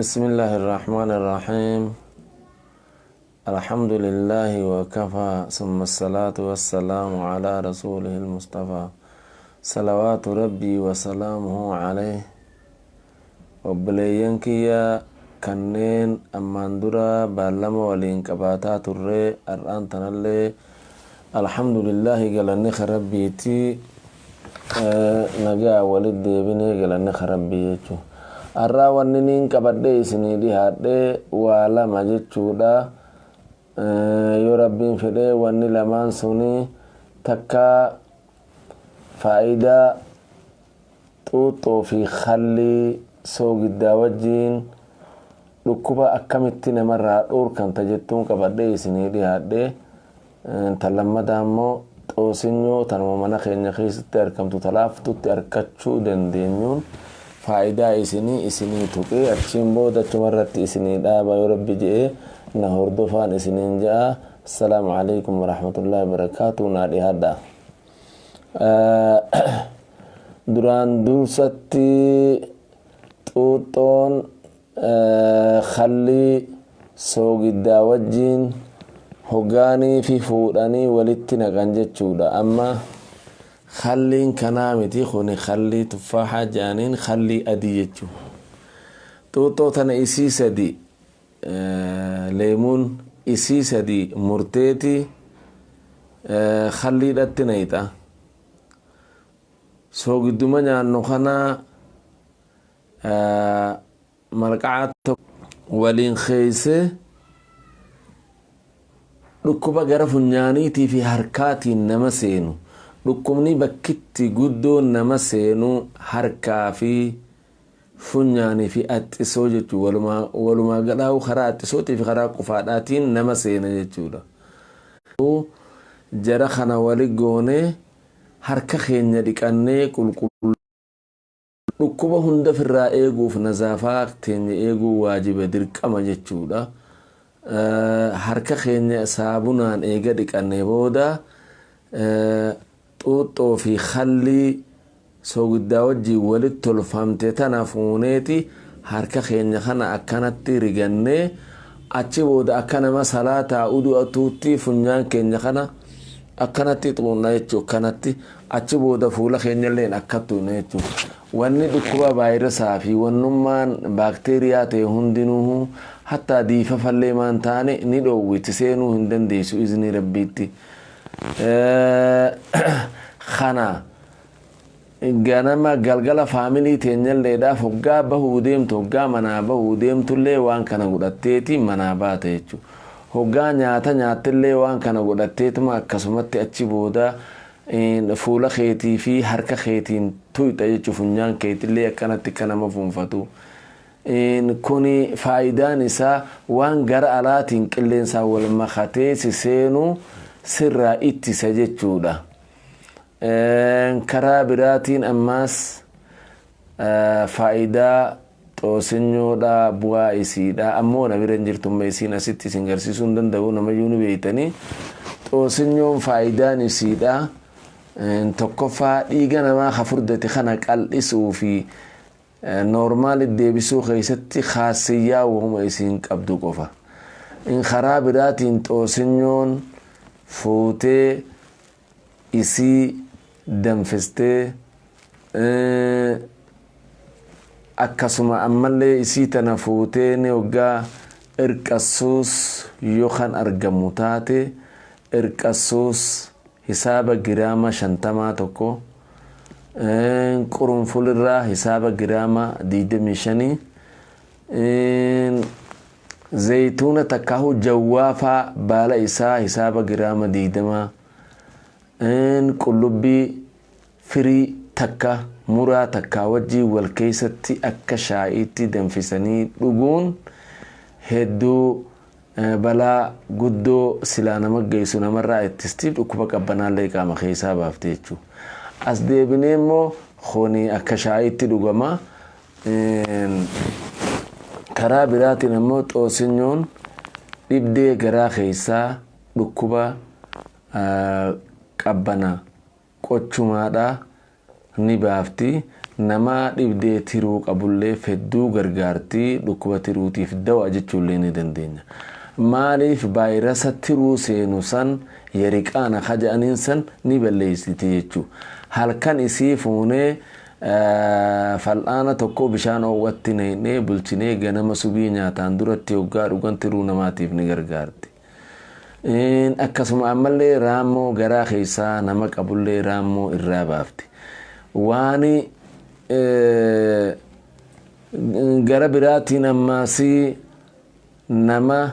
بسم الله الرحمن الرحيم. الحمد لله وكفى، ثم الصلاة والسلام على رسوله المصطفى، صلوات ربي وسلامه عليه. Obboleeyyan kiyya kanneen ammaan dura baallama waliin qabaataa turre, har'aan tanallee alhamdulillahi, galanni rabbiiti, nagaa walit deebinee, galanni rabbii jechuudha. Har'aa wanni niin qabadhee isinii dhihaadhee waa lama jechuudha. Yoo Rabbiin fedhee, wanni lamaan suni takka faayidaa xuuxoo fi khallii soogiddaa wajjiin dhukkuba akkamitti namarraa dhoorkanta jettuun qabadhee isinii dhihaadhee, tan lammataa immoo xoosinyoo tanuma mana keenya keessatti argamtu talaaftutti arkachuu dandeenyuun faayidaa isinii tuqee achiin booda achumarratti isinii dhaaba yoo Rabbi je'ee. Na hordofaan isiniin ja'a. Assalaamu alaikum warahmatullahi wabarakaatu. Naa dhihaadha. Duraan dursatti xuuxoon khallii soogiddaa wajjiin hoggaanii fi fuudhanii walitti naqan jechuudha. Amma khalliin kanaa miti, kuni khallii tuffaahaa jedhaniin, khallii adii jechuudha. Xuuxoo tana isii sadi, leemuun isii sadi murteeti khalliidhatti nayxa. Soogidduma nyaannu kana malqacaa tokko waliin keeyse dhukkuba gara funyaaniitii fi harkaatiin nama seenu, dhukkubni bakkitti guddoon nama seenu harkaa fi funyaanii fi axxisoo jechuudha. Walumaa galaa karaa axxisootii fi karaa qufaadhaatiin nama seena jechuudha. Jara kana wali goonee harka keenya dhiqannee qulqulluu dhukkuba hunda firraa eeguuf nazaafaa teenya eeguu waajiba, dirqama jechuudha. Harka keenya saabunaan eega dhiqannee booda xuuxxoo fi khallii soogiddaa wajjiin walitti tolfamte tana fuuneeti harka keenya kana akkanatti rigannee, achi booda akka nama salaataa udu'atuutti funyaan keenya kana akkanatti xuunna jechuudha. Akkanatti achi booda fuula keenyalleen akka xuunna jechuudha. Wanni dhukkuba vaayirasaa fi wannummaan baakteeriyaa ta'e hundinuu, hattaa diifafallee maan taane, ni dhoowwiti, seenuu hin dandeessu izni Rabbiitti. Kana ganama galgala faamilii teenyalleedhaaf hoggaa bahuu deemtu, hoggaa manaa bahuu deemtullee waan kana godhatteeti manaa baata jechuudha. Hoggaa nyaata nyaattillee waan kana godhatteetuma akkasumatti achi booda fuula keetii fi harka keetiin tuyxa jechuudha. Funyaan keetillee akkanatti akka nama fuunfatu. Kuni faayidaan isaa waan gara alaatiin qilleensaan wal makatee si seenuu sirraa ittisa jechuudha. Karaa biraatiin ammaas faayidaa xoosinyoodha, bu'aa isiidha ammoo na bira hin jirtu, amma isiin asitti isin garsiisuu hin danda'u, namayyuu ni beeytanii. Xoosinyoon faayidaan isiidha tokkoffaa dhiiga namaa ka furdate kana qal'isuu fi normal deebisuu keessatti khaasiyyaa wahuma isiin qabdu qofa. Karaa biraatiin xoosinyoon fuutee isii danfistee, akkasuma ammallee isii tana fuutee ni hoggaa irqassuus yoo kan argamu taate, irqassuus hisaaba giraama 50 tokko, qurunfulirraa hisaaba giraama 25, zayituuna takkaahu jawwaafaa baala isaa hisaaba giraama 20, qullubbii firii takka muraa takkaa wajjii wal keessatti akka shaa'iitti danfisanii dhuguun hedduu balaa guddoo silaa nama geessu namarraa ittisti, dhukkuba qabbanaallee qaama keessaa baafte jechuudha. As deebinee immoo kuni akka shaa'iitti dhugama. Karaa biraatiin ammoo xoosinyoon dhibdee garaa keessaa, dhukkuba qabbana qochumaadha. ni baafti. Nama dhibdee tiruu qabullee hedduu gargaarti. Dhukkuba tiruutiif dawa jechuullee ni dandeenya. Maaliif vaayirasa tiruu seenu san yeriqaana kaja'aniin san ni balleessiti jechuu. Halkan isii fuunee fal'aana tokko bishaan oowwatti naqnee bulchinee ganama subii nyaataan duratti hoggaa dhugan tiruu namaatiif ni gargaarti. Akkasuma ammallee raammoo garaa keessaa nama qabullee raammoo irraa baafti. Waan gara biraatiin ammaasii nama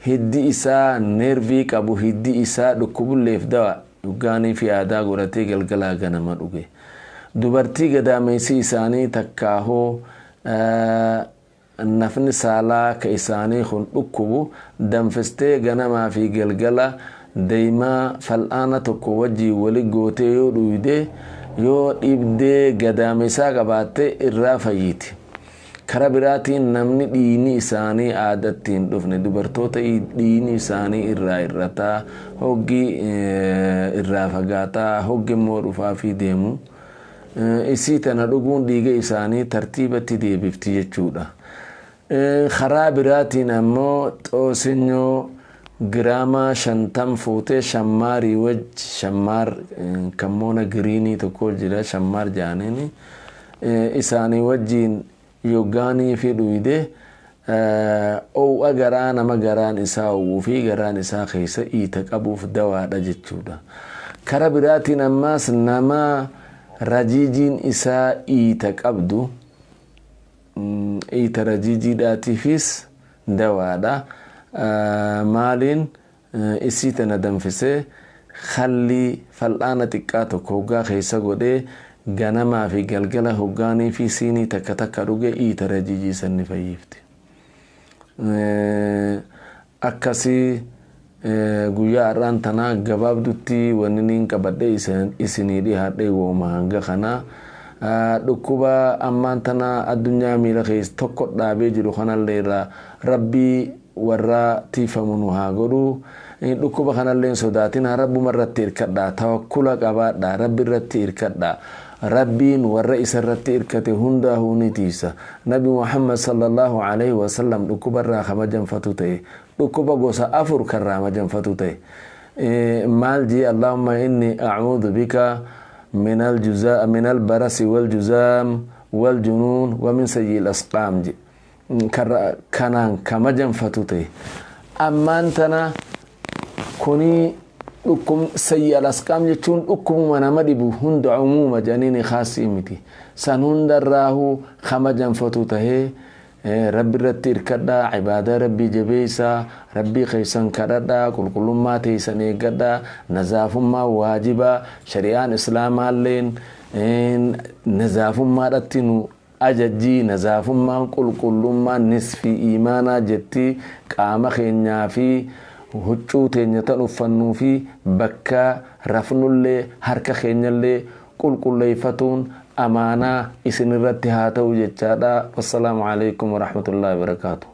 hiddi isaa neervii qabu, hiddi isaa dhukkubulleef dawa, dhugaanii fi aadaa godhatee galgalaa ganama dhuge. Dubartii gadaameessi isaanii takkaahoo nafni saalaa ka isaanii kun dhukkubu danfistee ganamaa fi galgala deemaa fal'aana tokko wajjii wali gootee yoo dhuyde, yoo dhibdee gadaameessaa qabaatte irraa fayyiti. Kara biraatiin namni dhiigni isaanii aadatti hin dhufne, dubartoota dhiigni isaanii irraa irrataa, hoggi irraa fagaataa, hoggi immoo dhufaa fi deemu, isii tana dhuguun dhiiga isaanii tartiibatti deebifti jechuudha. Karaa biraatiin ammoo xoosinyoo giraama 50 fuutee shammaarii wajji, shammaar kammoona giriinii tokko jira, shammaar jaaniini, isaanii wajjiin yoggaanii fi dhuyde oowwa garaa nama garaan isaa oowwuu fi garaan isaa keessa iita qabuuf dawaadha jechuudha. Kara biraatiin ammaas nama rajiijiin isaa iita qabdu, iita rajiijiidhaatiifis dawaadha. Maaliin isii tana danfisee hallii fal'aana xiqqaa tokko hoggaa keessa godhee ganamaa fi galgala hoggaanii fi siinii takka takka dhuge iita rajiijii san ni fayyifti. Akkasii guyyaa har'aan tanaa gabaabdutti wanni niin qabadhee isinii dhihaadhee wooma hanga kanaa. Dhukkuba ammaan tana addunyaa miila keessa tokko dhaabee jiru kanallee irraa Rabbii warra tiifamu nu haa godhu. Dhukkuba kanallee hin sodaatin, Rabbuma irratti hirkadhaa, tawakkula qabaadhaa, Rabbi irratti hirkadhaa. Rabbiin warra isa irratti hirkate hundaahuu ni tiisa. Nabi Muhammad sallallahu alaihi wasallam dhukkuba irraa kamajanfatu ta'e, dhukkuba gosa 4 karraa majanfatu ta'e. Maal jee? Allahumma inni a'uudhu bika min aljuza min albarasi waljuzaam waljunuun wa min sayyi'il asqaam je. Kanaan kamajanfatu ta'e. Ammaan tana kuni dhukkub sayyi'al asqaam jechuun dhukkubuma nama dhibu hunda umuuma jedhaniini kaasii miti. San hundarraahuu kamajanfatu tahee Rabbi irratti hirkadhaa, ibaadaa Rabbii jabeessaa, Rabbii keessan kadhadhaa, qulqullummaa teessan eeggadhaa, nazaafummaa waajibaa, shari'aan islaamaalleen nazaafummaadhatti nu ajajjii, nazaafummaan qulqullummaan nisfii imaanaa jetti. Qaama keenyaa fi huccuu teenya tan uffannuu fi bakka rafnullee harka keenyallee qulqulleeffatuun amaanaa isin irratti haa ta'u jechaadha. Wassalaamu alaikum warahmatullahi wabarakaatu.